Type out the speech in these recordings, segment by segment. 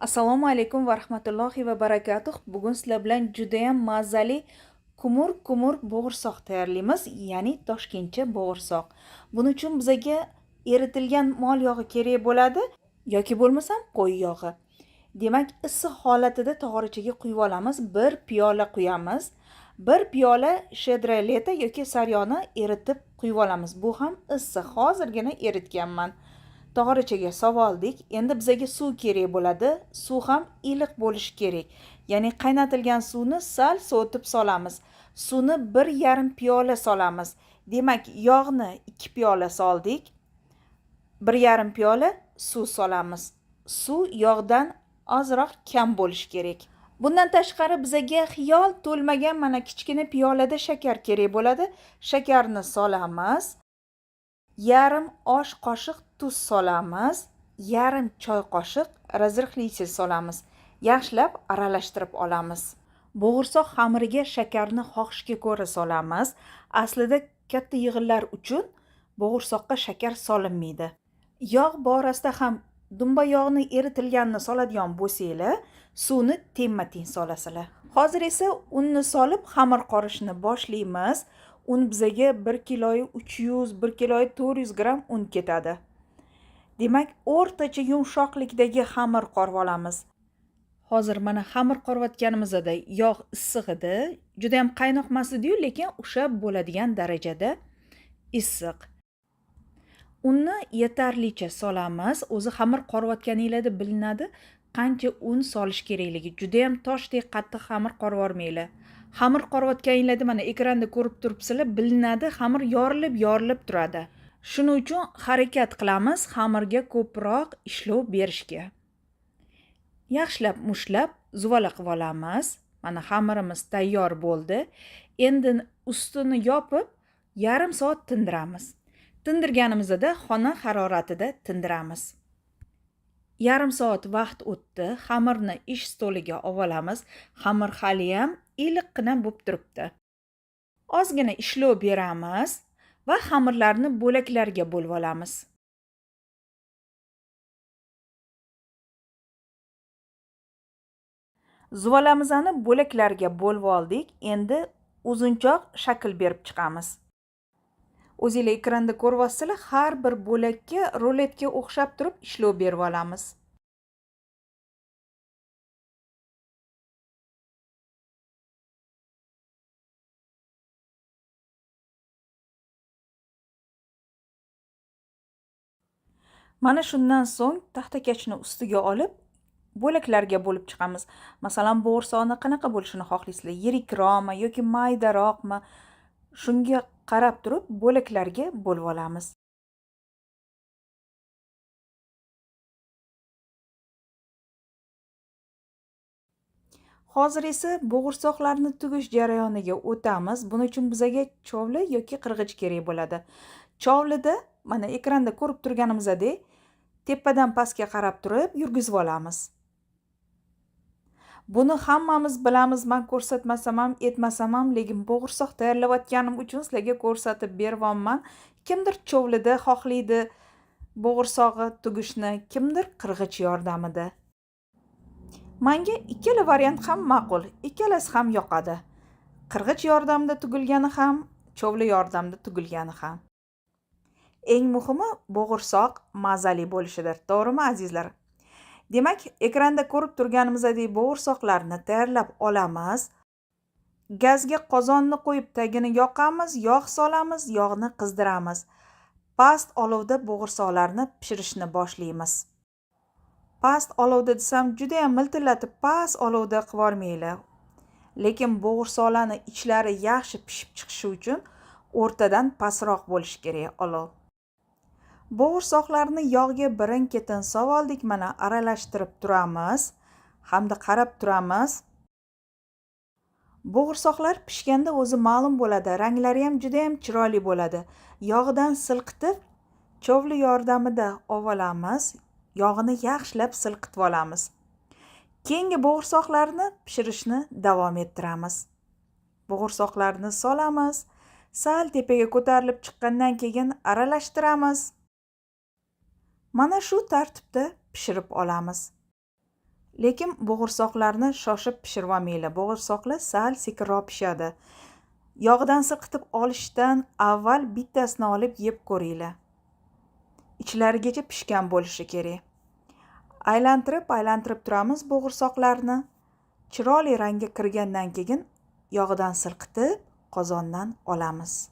Assalomu alaykum va rahmatullohi va barakatuh. Bugun sizlar bilan juda ham mazali kumur-kumur bo'g'irsoq tayyorlaymiz, ya'ni toshkentcha bo'g'irsoq. Buning uchun bizaga eritilgan mol yog'i kerak bo'ladi yoki bo'lmasam qo'y yog'i. Demak, issiq holatida tog'orachaga quyib olamiz, bir piyola quyamiz. Bir piyola щедрое лето yoki saryoni eritib quyib olamiz. Bu ham issiq, hozirgina eritganman. Tog'orachaga soldik. Endi bizaga suv kerak bo'ladi. Suv ham iliq bo'lishi kerak. Ya'ni qaynatilgan suvni sal sovutib solamiz. Suvni 1,5 piyola solamiz. Demak, yog'ni 2 piyola soldik. 1,5 piyola suv solamiz. Suv yog'dan ozroq kam bo'lishi kerak. Bundan tashqari bizaga xiyol to'lmagan mana kichkina piyolada shakar kerak bo'ladi. Shakarni solamiz. Yarim osh qoshiq tuz solamiz, yarim choy qoshiq разрыхлитель solamiz. Yaxshilab aralashtirib olamiz. Bo'g'irsoq xamiriga shakarni xohishga ko'ra solamiz. Aslida katta yig'inlar uchun bo'g'irsoqqa shakar solinmaydi. Yog' borasida ham dumba yog'ini eritilganini soladigan bo'lsanglar, suvni tengma-teng solasizlar. Hozir esa unni solib xamir qorishni boshlaymiz. Un bizaga 1 kiloyi 300, 1 kiloyi 400 gramm un ketadi. Demak, o'rtacha yumshoqlikdagi xamir qorib olamiz. Hozir mana xamir qorayotganimizda yog' issiq edi. Juda ham qaynoq emas edi-yu, lekin ushlab bo'ladigan darajada issiq. Unni yetarlicha solamiz. O'zi xamir qorayotganinglarda bilinadi qancha un solish kerakligi. Juda ham toshdek qattiq xamir qorib yubormanglar. Xamir qorayotganinglarda mana ekranda ko'rib turibsizlar, bilinadi, xamir yorilib-yorilib turadi. Shuning uchun harakat qilamiz xamirga ko'proq ishlov berishga. Yaxshilab mushlab zuvala qilib olamiz. Mana xamirimiz tayyor bo'ldi. Endi ustini yopib yarim soat tindiramiz. Tindirganimizda xona haroratida tindiramiz. Yarim soat vaqt o'tdi. Xamirni ish stoliga olamiz. Xamir hali ham iliqqina bo'lib turibdi. Ozgina ishlov beramiz va xamirlarni bo'laklarga bo'lib olamiz. Zuvalamizni bo'laklarga bo'lib oldik. Endi uzunchoq shakl berib chiqamiz. O'zinglar ekranda ko'ryapsizlar, har bir bo'lakka ruletga o'xshab turib ishlov berib olamiz. Mana shundan so'ng taxtakachni ustiga olib bo'laklarga bo'lib chiqamiz. Masalan, bo'g'irsoqni qanaqa bo'lishini xohlaysizlar? Yirikroqmi yoki maydaroqmi? Shunga qarab turib bo'laklarga bo'lib olamiz. Hozir esa bo'g'irsoqlarni tugish jarayoniga o'tamiz. Buning uchun bizaga chovli yoki qirg'ich kerak bo'ladi. Chovlida mana ekranda ko'rib turganimizdek tepadan pastga qarab turib yurgizib olamiz. Buni hammamiz bilamiz, men ko'rsatmasam ham, etmasam ham, lekin bo'g'irsoq tayyorlayotganim uchun sizlarga ko'rsatib beryapman. Kimdir chovlida xohlaydi bo'g'irsog'i tugishni, kimdir qirg'ich yordamida. Menga ikkala variant ham ma'qul, ikkalasi ham yoqadi. Qirg'ich yordamida tugilgani ham, chovli yordamida tugilgani ham. Eng muhimi bo'g'irsoq mazali bo'lishidir, to'g'rimi azizlar? Demak, ekranda ko'rib turganimizdek bo'g'irsoqlarni tayyorlab olamiz. Gazga qozonni qo'yib tagini yoqamiz, yog' solamiz, yog'ni qizdiramiz. Past olovda bo'g'irsoqlarni pishirishni boshlaymiz. Past olovda desam juda ham miltillatib past olovda qilib yubormanglar. Lekin bo'g'irsoqlarni ichlari yaxshi pishib chiqishi uchun o'rtadan pastroq bo'lishi kerak olov. Bo'g'irsoqlarni yog'ga birin-ketin soldik, mana aralashtirib turamiz hamda qarab turamiz. Bo'g'irsoqlar pishganda o'zi ma'lum bo'ladi, ranglari ham juda ham chiroyli bo'ladi. Yog'dan silqitib, chovli yordamida olamiz, yog'ini yaxshilab silqitib olamiz. Keyingi bo'g'irsoqlarni pishirishni davom ettiramiz. Bo'g'irsoqlarni solamiz, sal tepaga ko'tarilib chiqqandan keyin aralashtiramiz. Mana shu tartibda pishirib olamiz. Lekin bo'g'irsoqlarni shoshib pishirib olmanglar. Bo'g'irsoqlar sal sekinroq pishadi. Yog'dan silqitib olishdan avval bittasini olib yeb ko'ringlar. Ichlarigacha pishgan bo'lishi kerak. Aylantirib, aylantirib turamiz bo'g'irsoqlarni. Chiroyli rangga kirgandan keyin yog'dan silqitib qozondan olamiz.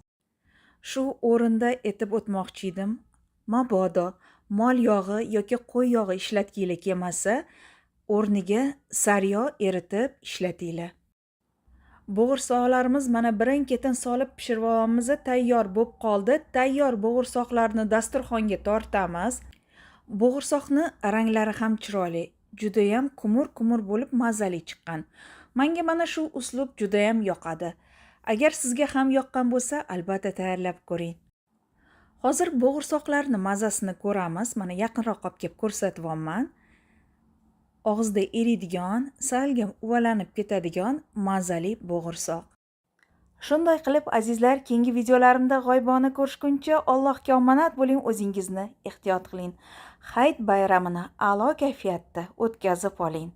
Shu o'rinda aytib o'tmoqchi edim. Mabodo mol yog'i yoki qo'y yog'i ishlatginglar kelmasa, o'rniga sariyog' eritib ishlatinglar. Bo'g'irsoqlarimiz mana birin-ketin solib pishirib tayyor bo'lib qoldi. Tayyor bo'g'irsoqlarni dasturxonga tortamiz. Bo'g'irsoqni ranglari ham chiroyli, judayam kumur-kumur bo'lib mazali chiqqan. Menga mana shu uslub judayam yoqadi. Agar sizga ham yoqqan bo'lsa, albatta tayyorlab ko'ring. Hozir bo'g'irsoqlarni mazasini ko'ramiz. Mana yaqinroq olib kelib ko'rsatyapman. Og'izda eriydigan, salgina uvalanib ketadigan mazali bo'g'irsoq. Shunday qilib, azizlar, keyingi videolarimda g'oyibona ko'rishguncha Allohga omonat bo'ling, o'zingizni ehtiyot qiling. Hayit bayramini a'lo kayfiyatda o'tkazib oling.